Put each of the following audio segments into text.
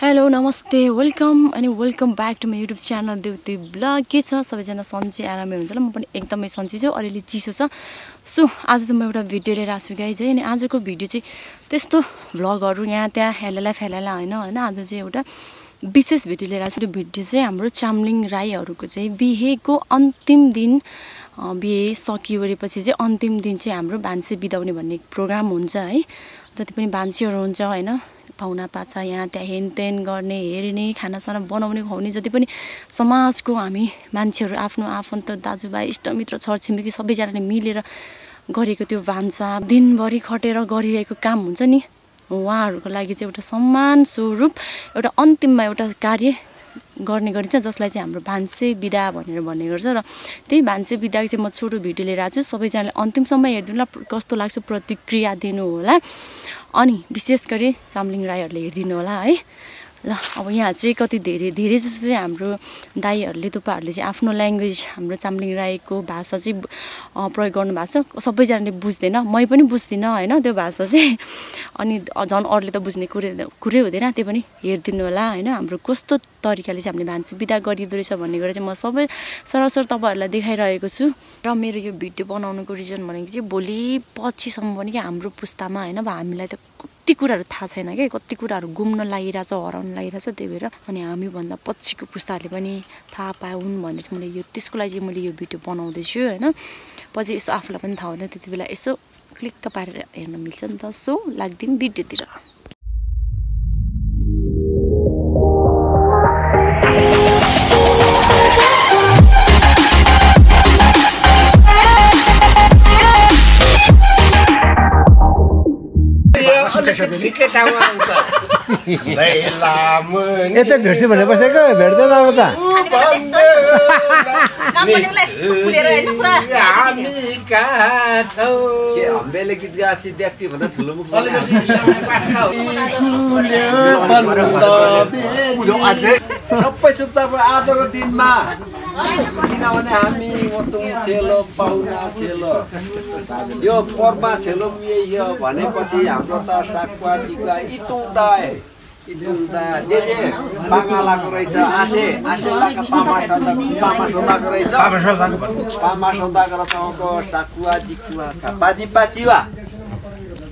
Hello नमस्ते welcome back to my YouTube channel Deuti blog के छ सबैजना सन्चै आरामै हुन्छ ल म पनि एकदमै सन्चै छु अलिअलि चिसो छ सो आज चाहिँ म एउटा भिडियो लिएर आएको छु गाइज है अनि आजको भिडियो चाहिँ त्यस्तो भ्लगहरू यहाँ त्यहाँ हेलाला फेलाला होइन आज चाहिँ एउटा विशेष भिडियो लिएर आएको छु। त्यो भिडियो चाहिँ हाम्रो चामलिङ राईहरूको चाहिँ बिहेको अन्तिम दिन बिहे सकिवरेपछि चाहिँ अन्तिम दिन चाहिँ हाम्रो भान्से बिदाउने भन्ने प्रोग्राम हुन्छ है। जति पनि भान्सीहरू हुन्छ होइन पाहुना पाछा यहाँ त्यहाँ हेनतेन गर्ने हेर्ने खानासाना बनाउने खुवाउने जति पनि समाजको हामी मान्छेहरू आफ्नो आफन्त दाजुभाइ इष्टमित्र छरछिमेकी सबैजनाले मिलेर गरेको त्यो भान्सा दिनभरि खटेर गरिरहेको काम हुन्छ नि उहाँहरूको लागि चाहिँ एउटा सम्मान स्वरूप एउटा अन्तिममा एउटा कार्य गर्ने गरिन्छ जसलाई चाहिँ हाम्रो भान्से बिदा भनेर भन्ने गर्छ। र त्यही भान्से बिदाको चाहिँ म छोटो भिडियो लिएर आएको छु। सबैजनाले अन्तिमसम्म हेरिदिनु ल, कस्तो लाग्छ प्रतिक्रिया दिनु होला अनि विशेष गरी चामलिङ राईहरूले हेरिदिनु होला है। ल अब यहाँ चाहिँ कति धेरै जस्तो चाहिँ हाम्रो दाईहरूले तुपाहरूले चाहिँ आफ्नो ल्याङ्ग्वेज हाम्रो चामलिङ राईको भाषा चाहिँ प्रयोग गर्नु भएको छ। सबैजनाले बुझ्दैन, मै पनि बुझ्दिनँ होइन त्यो भाषा चाहिँ, अनि झन् अरूले त बुझ्ने कुरै हुँदैन। त्यो पनि हेरिदिनु होला होइन हाम्रो कस्तो तरिकाले चाहिँ हामीले भान्से बिदा गरिँदो रहेछ भन्ने कुरा चाहिँ म सबै सरासर तपाईँहरूलाई देखाइरहेको छु। र मेरो यो भिडियो बनाउनुको रिजन भनेको चाहिँ भोलि पछिसम्म पनि कि हाम्रो पुस्तामा होइन अब हामीलाई त कति कुराहरू थाहा छैन क्या, कति कुराहरू गुम्न लागिरहेछ हराउन लागिरहेछ। त्यही भएर अनि हामीभन्दा पछिको पुस्ताहरूले पनि थाहा पाउन् भनेर चाहिँ मैले त्यसको लागि चाहिँ मैले यो भिडियो बनाउँदैछु होइन। पछि यसो आफूलाई पनि थाहा हुँदैन, त्यति बेला यसो क्लिक्क पारेर हेर्न मिल्छ नि त। सो लाग्दिउँ भिडियोतिर। यता भेट्छु भनेर बसेको भेट्दैन अब त हम्बेले गीत गाछि देख्छु भन्दा ठुलो मुख सबै चुपचाप आजको दिनमा किनभने हामी वतुङ छेलो पाहुना छेलो यो पर्वा छेलो यही हो भनेपछि हाम्रो त साकुवा दिका इतुङदाय दे बाङ्गालाको रहेछ आसेलाका पामा सौदाको रहेछ पामा सौदाको रहेछको साकुवा दिकुवा छ पादी पाचिवा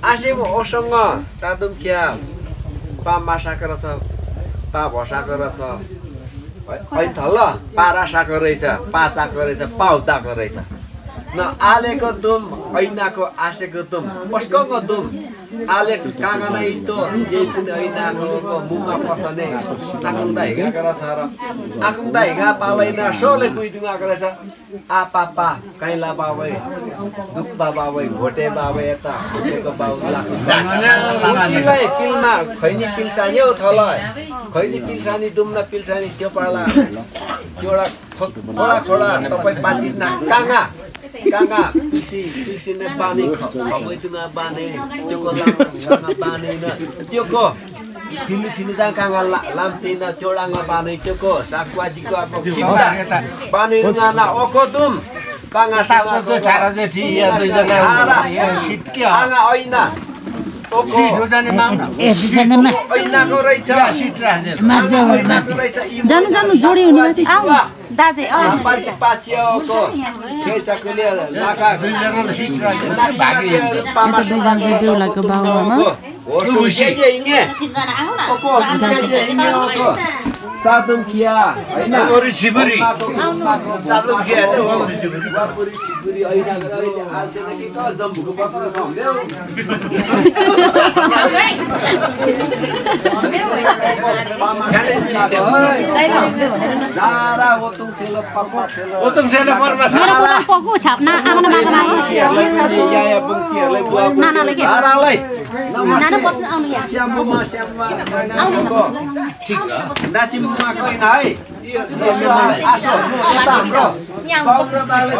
आसे ओसँग चादुम खिया पामा साकर छ पा भसाको रहेछ होइन ल पारा साको रहेछ पासाको रहेछ पाउताको रहेछ न आलेको दुम ऐनाको आसेको दुम पस्कको दुम आले कागना इतो यही पनि ऐनाको मुखमा पस्ने आकुङ्दा हिँगाको रहेछ र आकुङ्दा हिँगा पालैना सोले बुइदुङाको रहेछ आ पापा कैला बाबै दुप्पा बाबै भोटे बाबै यता भोटेको बाउ लाखु पिलमा खैनी पिल्सानी हो थल खैनी पिल्सानी दुम्ना पिल्सानी त्यो पाला एउटा खोला तपाईँ पाचिना काङ्गा पिल्सीले बाने खबैदुङा बाने त्यो लामा बानेन त्यो को फिलिदा काङ्गा लाम्तेन चोडाङ्गा बाने त्यो को साकुवाजीको अब खिम्दा बानेङा ना ओको दुम काङ्गा साको छारा चाहिँ थिया दुईजना सिटके आङा ऐना ओको दुईजना माउना ऐनाको रहेछ सिट राख्दै जानु जोडी हुनु माथि आउ दाजे पाचिएको छेचाकुले लाका दुईजना सिट राख्दै भागे पामा बेहुलाको बाबुआमा सादुम किया हैन ओरी छिबुरी सादुम किया हैन ओरी छिबुरी हैन गरे आल्से के क जम्बुको पत्र छ सारा ओतुङ सेलो परमा सारा पको छाप्ना आमा मागा या बुङचीहरुलाई बुवा नानाले के नानालाई नाना बस्नु आउनु यहाँ श्याममा आउनुको ठीक नाचिममा कोही नाइ आसो यता हाम्रो यहाँ पाउस्रताले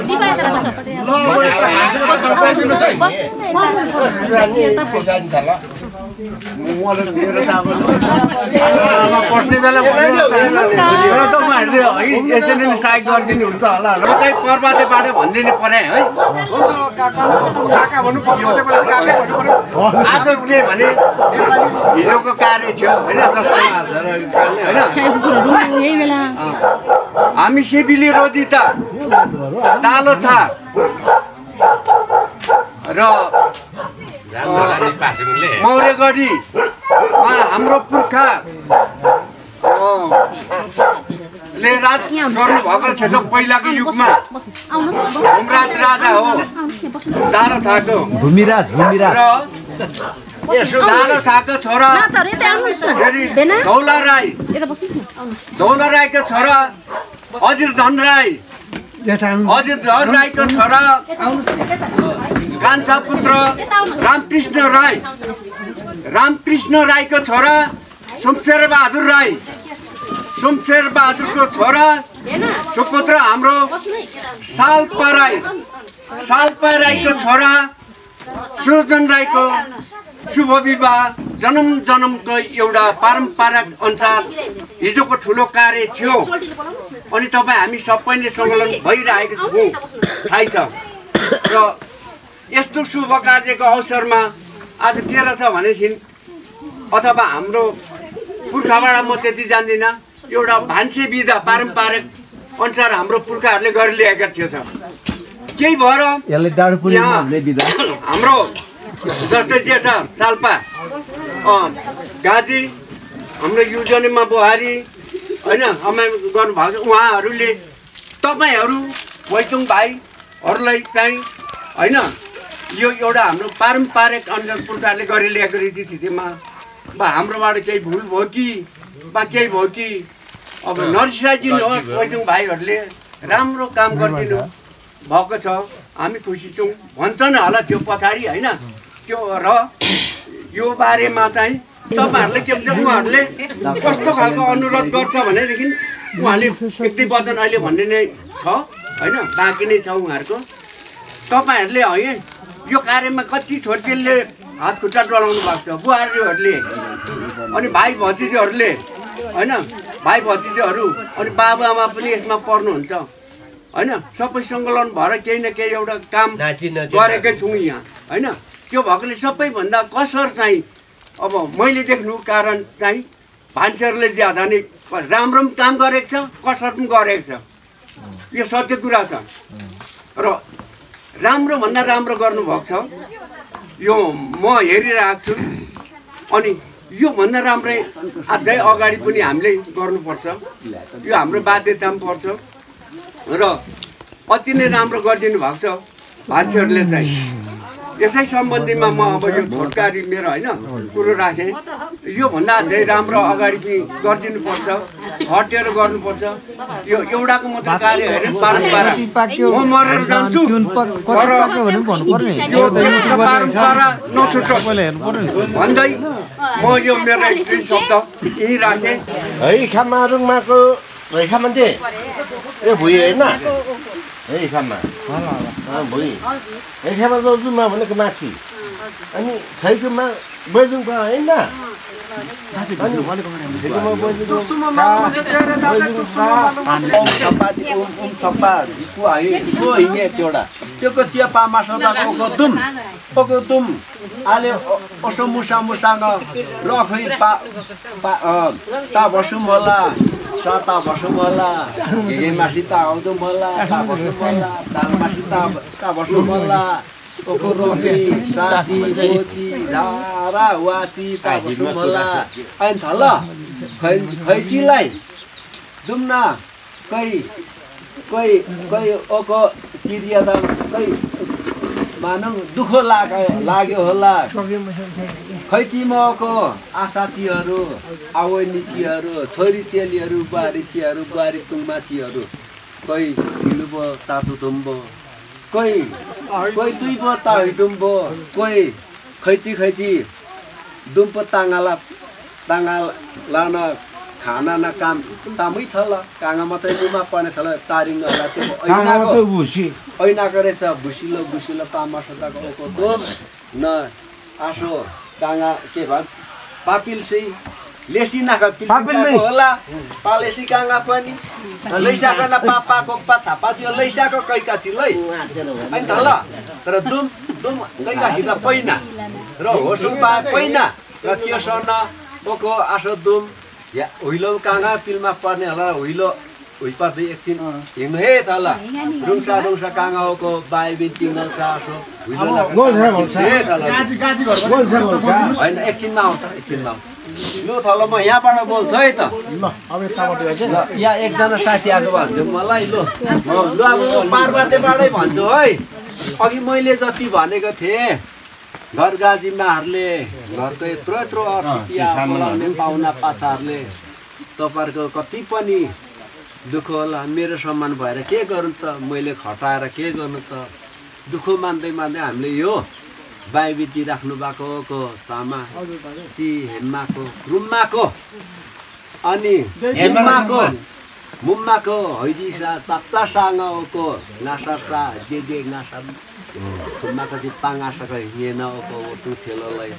डिभाइडर बस्नु ल मलाई दिएर त अब पस्ने बेला तर तपाईँहरूले है यसरी नै सहायता गरिदिनु हुन्छ होला र चाहिँ पर्वतेबाट भनिदिनु पर्यो है आज के भने हिजोको कार्य थियो होइन होइन हामी सेबीले रोदी त दालो छ र मौर्यगढीमा हाम्रो पुर्खा ले राज गर्नुभएको छ पहिलाको युगमा भूमराज राजा हो दालो थाको भूमिराज र दालो थाको छोरा धौला राईको छोरा अजिर धन राईको छोरा कान्छा पुत्र रामकृष्ण राईको छोरा शमशेर बहादुरको छोरा सुपुत्र हाम्रो सालपा राईको छोरा सुरजन राईको शुभ विवाह जन्मको एउटा पारम्परिक अनुसार हिजोको ठुलो कार्य थियो अनि तपाईँ हामी सबैले सङ्कलन भइरहेको छौँ थाहै छ र यस्तो शुभ कार्यको अवसरमा आज के रहेछ भनेदेखि अथवा हाम्रो पुर्खाबाट म त्यति जान्दिनँ एउटा भान्से विधा पारम्परिक अनुसार हाम्रो पुर्खाहरूले गरिरहेका थियो केही भएर हाम्रो जस्तै जेठा साल्पा गाजी हाम्रो युजनीमा बुहारी होइन अमा गर्नुभएको छ उहाँहरूले तपाईँहरू वैतुङ भाइहरूलाई चाहिँ होइन यो एउटा हाम्रो पारम्परिक अनुसार पुर्खाहरूले गरिरहेको रीतिथितिमा बा हाम्रोबाट केही भुल भयो कि बा केही भयो कि अब नरिसाइदिनुहोस् वैतुङ भाइहरूले राम्रो काम गरिदिनु भएको छ हामी खुसी छौँ भन्छन् होला त्यो पछाडि होइन त्यो र यो बारेमा चाहिँ तपाईँहरूले के भन्छ उहाँहरूले कस्तो खालको अनुरोध गर्छ भनेदेखि उहाँले एक दुई वचन अहिले भन्ने नै छ होइन बाँकी नै छ उहाँहरूको तपाईँहरूले है यो कार्यमा कति छोरचेलीले हात खुट्टा डलाउनु भएको छ बुहारीहरूले अनि भाइ भतिजीहरूले होइन भाइ भतिजीहरू अनि बाबुआमा पनि यसमा पर्नुहुन्छ होइन सबै सङ्कलन भएर केही न केही एउटा काम गरेकै छौँ यहाँ होइन त्यो भएकोले सबैभन्दा कसर चाहिँ अब मैले देख्नु कारण चाहिँ भान्सेहरूले ज्यादा नै राम्रो पनि काम गरेको छ कसर पनि गरेको छ यो सत्य कुरा छ र राम्रोभन्दा राम्रो गर्नुभएको छ यो म हेरिरहेको छु अनि योभन्दा राम्रै अझै अगाडि पनि हामीले गर्नुपर्छ यो हाम्रो बाध्यता पनि पर्छ र अति नै राम्रो गरिदिनु भएको छ भान्सेहरूले चाहिँ यसै सम्बन्धीमा म अब यो छोटकारी मेरो होइन कुरो राखेँ योभन्दा अझै राम्रो अगाडि पनि गरिदिनुपर्छ हटेर गर्नुपर्छ यो एउटाको मात्रै कार्य होइन पारम्परा म मरेर जान्छु तर यो पारम्परा नछुटोस् भन्दै म यो मेरो एक दुई शब्द यहीँ राखेँ है खामारुङमाको भैखा मान्छे ए भुइँ होइन है खामा भुइँ है खामा जुम्मा भनेको माथि अनि छैकुमा बैजुङको होइन त्यो चियापा मासदाको तुम आले असो मुसा मुसाङ लखै ता बसुम होला साता बसुम होला हे मासी ता आउँदो होला ता बसुम होला ता मासी ता बसुम होला ओको रोटी साची बोची रारा वाची ता बसुम होला अनि थल खैचीलाई दुम्ना कै ओको किरिया त कै मानव दुःख लाग्यो होला खैचीमाको आशाचीहरू आवैनीचीहरू छोरी चेलीहरू बुहारीचीहरू बुहारी तुङमाचीहरू कोही हिलुबो तातु दुम्बो कोही दुईबो ताहिडुम्बो कोही खैची दुम्प ताङाला लान खाना न काम तामै थल काङा मात्रै मुमा पर्ने थल तारिङ होला त्यो ऐनाको रहेछ भुसिलो पामा सदाको ओको न आसो काङा के भयो पापिलसी लेसी नाका पिल्सी होला पालेसी कांगा पनि लैसाका ना पापा कोपा छापा त्यो लैसाको कैका छिलै हैन त ल तर दुम कैका हिदा पैना र होसुम पा पैना र त्यो सना ओको आसो दुम या ओइलो कांगा पिलमा पर्ने होला ओइलो उइपादै एकछिन हिँड्नु हे त ल रुङसा कांगा ओको बाइ बिन्ती नल्सा आसो गोल छ भन्छ हे त ल गोल छ हैन एकछिनमा आउँछ एकछिनमा लु थलो म यहाँबाट बोल्छु है त ल अब यताबाट हैन यहाँ एकजना साथी आएको भन्छु मलाई लु अब पारबाटेबाटै भन्छु है अघि मैले जति भनेको थिएँ घर गाजीमाहरूले घरको यत्रो अतिथिया बोलाउने पाहुना पासाहरूले तपाईँहरूको कति पनि दुःख होला मेरो सम्मान भएर के गर्नु त मैले खटाएर के गर्नु त दुःख मान्दै हामीले यो बाइबिटी राख्नु भएको तामा ची हेम्माको रुम्माको अनि मुम्माको हैदिसा साप्तासाङको नासासा जे नासा मुम्माको चाहिँ पाङासाको हिँडेन ओको ओटु थेलोलाई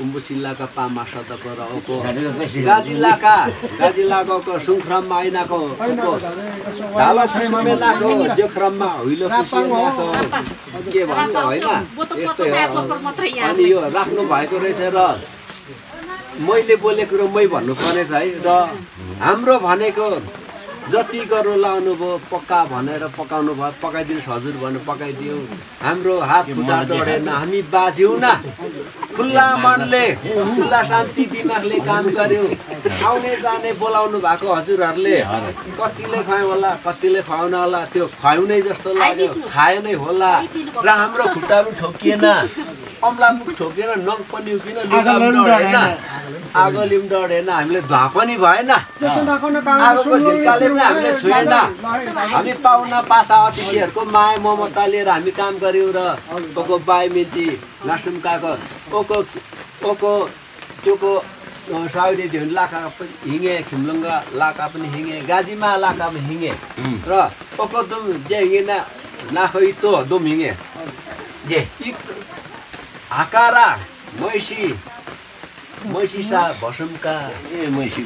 उम्बुसिलाका पामासा तपर ओको गाजिलाको सुङख्रममा आइनाको ढाला सुमेनाको जोख्रममा हुइलो कुसिनाको के भन्छ हैन यस्तो अनि यो राख्नु भएको रहेछ र मैले बोलेको कुरो मै भन्नु पर्ने छ है र हाम्रो भनेको जति गर्नु लाउनु भयो पक्का भनेर पकाउनु भयो पकाइदिनुहोस् हजुर भन्नु पकाइदियो हाम्रो हात खुट्टा डढेन हामी बाज्यौँ न खुल्ला मनले खुल्ला शान्ति दिमागले काम गर्यो आउने जाने बोलाउनु भएको हजुरहरूले कतिले खायो होला कतिले खुवाउन होला त्यो खुवाउनै जस्तो लाग्यो खाए नै होला र हाम्रो खुट्टा पनि ठोकिएन अम्ला मुख ठोकेर नङ पनि उभिन डढेन आगोले पनि डढेन हामीले धुवा पनि भएन आगोको झिल्काले पनि हामीले छुएन हामी पाहुना पासा अतिथिहरूको माया ममता लिएर हामी काम गऱ्यौँ र ओको बाई मिन्ती नासुम्काको ओको त्योको साउदी धिउन लाका पनि हिँगे खिम्लुङ्गा लाका पनि हिँगे गाजीमा लाका पनि हिँगे र ओको दुम जे हिँगेन नाखै तो दुम हिँगे जे आकारा मैसी सा भसुमका ए मैसी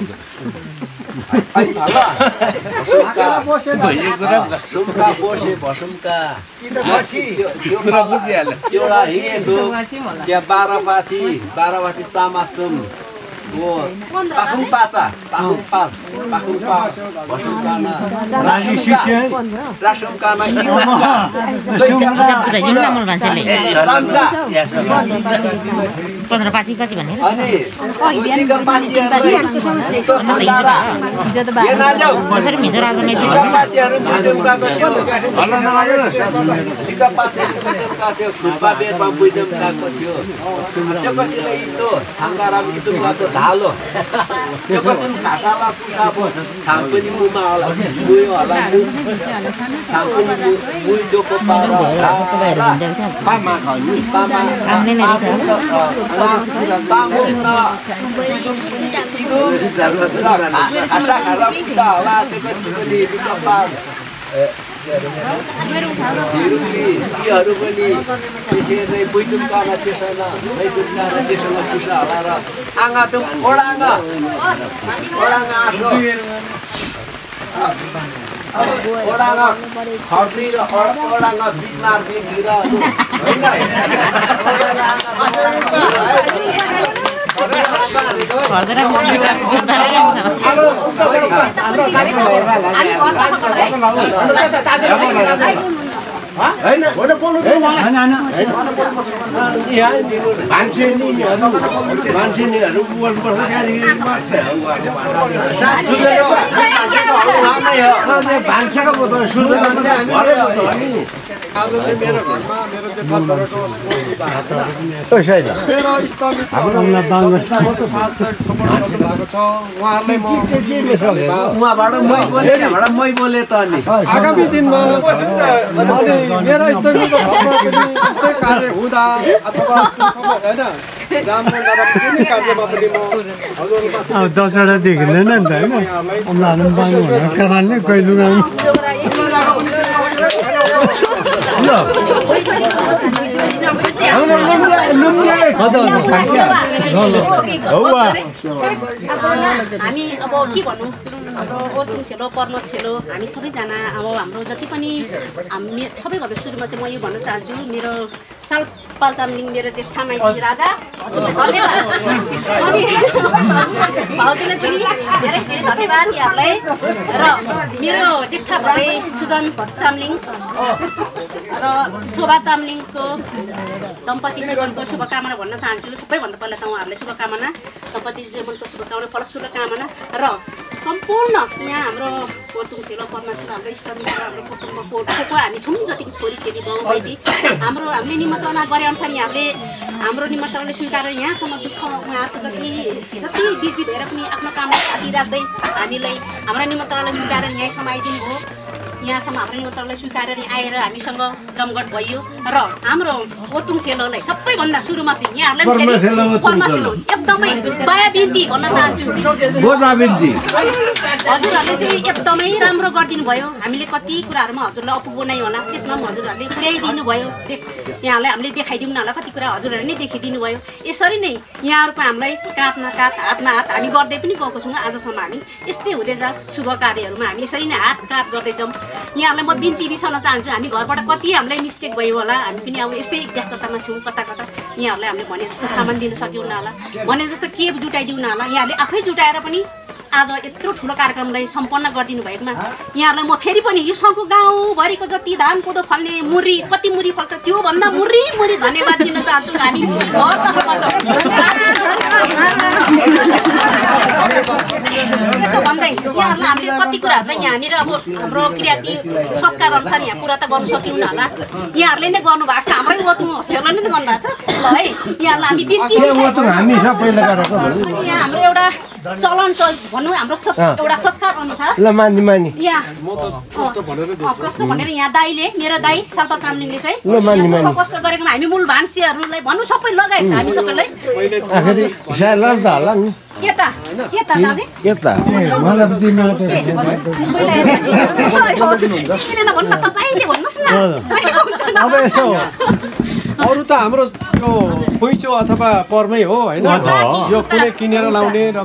आई भला भसुमका बोसे भसुमका मैसी त्यो कुरा बुझिहाल्यो एउटा हिँडो त्यहाँ 12 पाठी चामाचुम वो पाखुङ पाचा भसुमकाना रासुमकाना पन्ध्र पाती कति भने अनि ओइका पाचीहरुले कसरी मिजो राख्ने ओइका पाचीहरु बुइदमकाको थियो ओइका पाचीहरुका थियो खुपा बेर बुइदमकाको थियो त्यो कतिले इतो छाङ्गारा बुइदमकाको धालो त्यो कति खासाला पुसाबो छाम्पनी मुमा होला बुयो होला छाम्पनी बुइ जोको पारा पामा खानु पामा आउने नै छ पामुना इदो खासा खाला पुसा होला त्यो कति बिकपा हरू पनि त्यसरी बुइदुमकाना त्यसैन बुइदुमकाना त्यसैन पुसा होला र आँगा दुम ओडाङा आसो ओडाङा खर्दी र ओडाङा बिमार बिछिर मै बोले त नि आगामी दिनमा मेरो यस्तै कार्य हुँदा अथवा हैन राम्रो नराम्रो कुनै कार्यमा पनि म अब 10 वटा देखिँदैन नि त हैन अम्लान बाङ भनेर कारणले कहिले हामी अब के भन्नु अब ओतुङ छेलो पर्म छेलो हामी सबैजना अब हाम्रो जति पनि हामी सबैभन्दा सुरुमा चाहिँ म यो भन्न चाहन्छु मेरो सालपाल चामलिङ मेरो जेठा माइती राजा हजुरलाई धन्यवाद हजुरलाई पनि धेरै धेरै धन्यवाद यहाँलाई र मेरो जेठा भाइ सुजन भट्ट चामलिङ र शोभा चामलिङको दम्पति जीवनको शुभकामना भन्न चाहन्छु सबैभन्दा पहिला त उहाँहरूलाई शुभकामना दम्पति जीवनको शुभकामना प्लस शुभकामना र सम्पूर्ण यहाँ हाम्रो ओतुङ छेलो पर्मा हाम्रो इष्टमित्र हाम्रो कुटुम्बको को हामी छौँ जति छोरी चेली बाउ बहिनी हामीले निमन्त्रणा गरे अनुसार यहाँले हाम्रो निमन्त्रणाले स्वीकारेर यहाँसम्म दुःख उहाँहरूको जति बिजी भएर पनि आफ्नो कामलाई साथी राख्दै हामीलाई हाम्रो निमन्त्रणालाई स्वीकारेर यहीँसम्म आइदिनु भयो यहाँसम्म हाम्रो निमन्त्रणालाई स्वीकारेर आएर हामीसँग जमघट भयो र हाम्रो ओतुङ छेलोलाई सबैभन्दा सुरुमा चाहिँ यहाँहरूलाई पर्मा छेलो एकदमै दया बिन्ती भन्न चाहन्छु हजुरहरूले चाहिँ एकदमै राम्रो गरिदिनु भयो हामीले कति कुराहरूमा हजुरलाई अपुगो नै होला त्यसमा पनि हजुरहरूले पुर्याइदिनु भयो यहाँलाई हामीले देखाइदिउँ न होला कति कुरा हजुरहरूले नै देखिदिनु भयो यसरी नै यहाँहरूको हामीलाई काँधमा काँध हातमा हात हामी गर्दै पनि गएको छौँ आजसम्म हामी यस्तै हुँदै जाओस् शुभ कार्यहरूमा हामी यसरी नै हात काँध गर्दै जाउँ यहाँहरूलाई म बिन्ती बिसाउन चाहन्छु हामी घरबाट कति हामीलाई मिस्टेक भयो होला हामी पनि अब यस्तै व्यस्ततामा छौँ कता कता यहाँहरूलाई हामीले भने जस्तो सामान दिन सक्यौँ न होला भने जस्तो के जुटाइदिउँ न होला यहाँले आफै जुटाएर पनि आज यत्रो ठुलो कार्यक्रमलाई सम्पन्न गरिदिनु भएकोमा यहाँहरूलाई म फेरि पनि यो सङ्घको गाउँभरिको जति धान कोदो फल्ने मुरी कति मुरी फल्छ त्योभन्दा मुरी धन्यवाद दिन चाहन्छु हामी यसो भन्दै यहाँहरूलाई हामीले कति कुराहरूलाई यहाँनिर अब हाम्रो क्रियाती संस्कार अनुसार यहाँ पुरा त गर्नु सक्यौँ न होला यहाँहरूले नै गर्नुभएको छ हाम्रै ओतुङ छेलो नै गर्नुभएको छ ल है यहाँहरूलाई हामी बिन्ती यहाँ हाम्रो एउटा चलन भनौँ हाम्रो एउटा संस्कार अनुसार यहाँ प्रश्न भनेर यहाँ दाइले मेरो दाइ सालपा चामलिङले चाहिँ कष्ट गरेकोमा हामी मूल भान्सीहरूलाई भन्नु सबै लगायत हामी सबैलाई यता यता दाजु यता भन्न तपाईँले भन्नुहोस् न अब यसो अरू त हाम्रो यो पैँचो अथवा पर्मै हो होइन यो कुनै किनेर लाउने र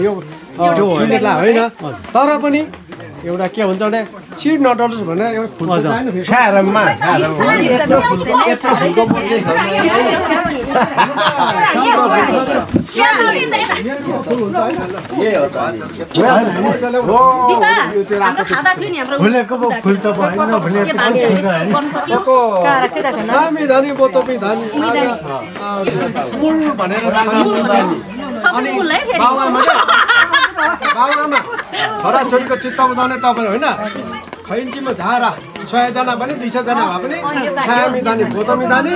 यो किनेर होइन तर पनि एउटा के हुन्छ भने सिड नडलोस् भनेर एउटा छोराछोरीको चित्त बुझाउने तपाईँ होइन खैन्चीमा झारा 100 जना पनि 200 जना भए पनि छामी दानी गोतमी दानी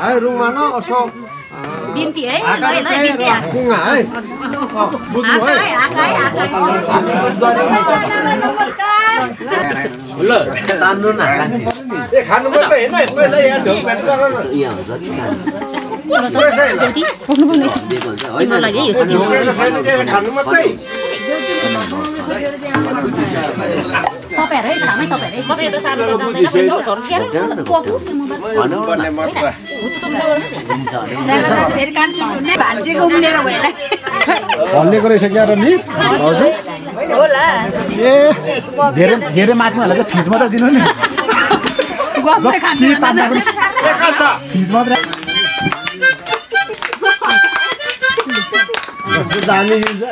है रुङमा न असो बिन्ती है कुङा है बुझ्नु है ल तान्नु न ए खानु मात्रै हैन पहिला यहाँ ढोकपेट गर न यहाँ हुन्छ नि खानु मात्रै तपाईहरुै खामै तपाईहरुै बसेर सानो गाउँदैन फेरि कान्छी हुने भान्सेको उम्लेर भएला हल्लेको रहेछ क्या र नि हजुर होला ए धेरै माथमा होला फ्रिज मात्र दिनु नि गफै खान्छ फ्रिज मात्र दामी दिन्छ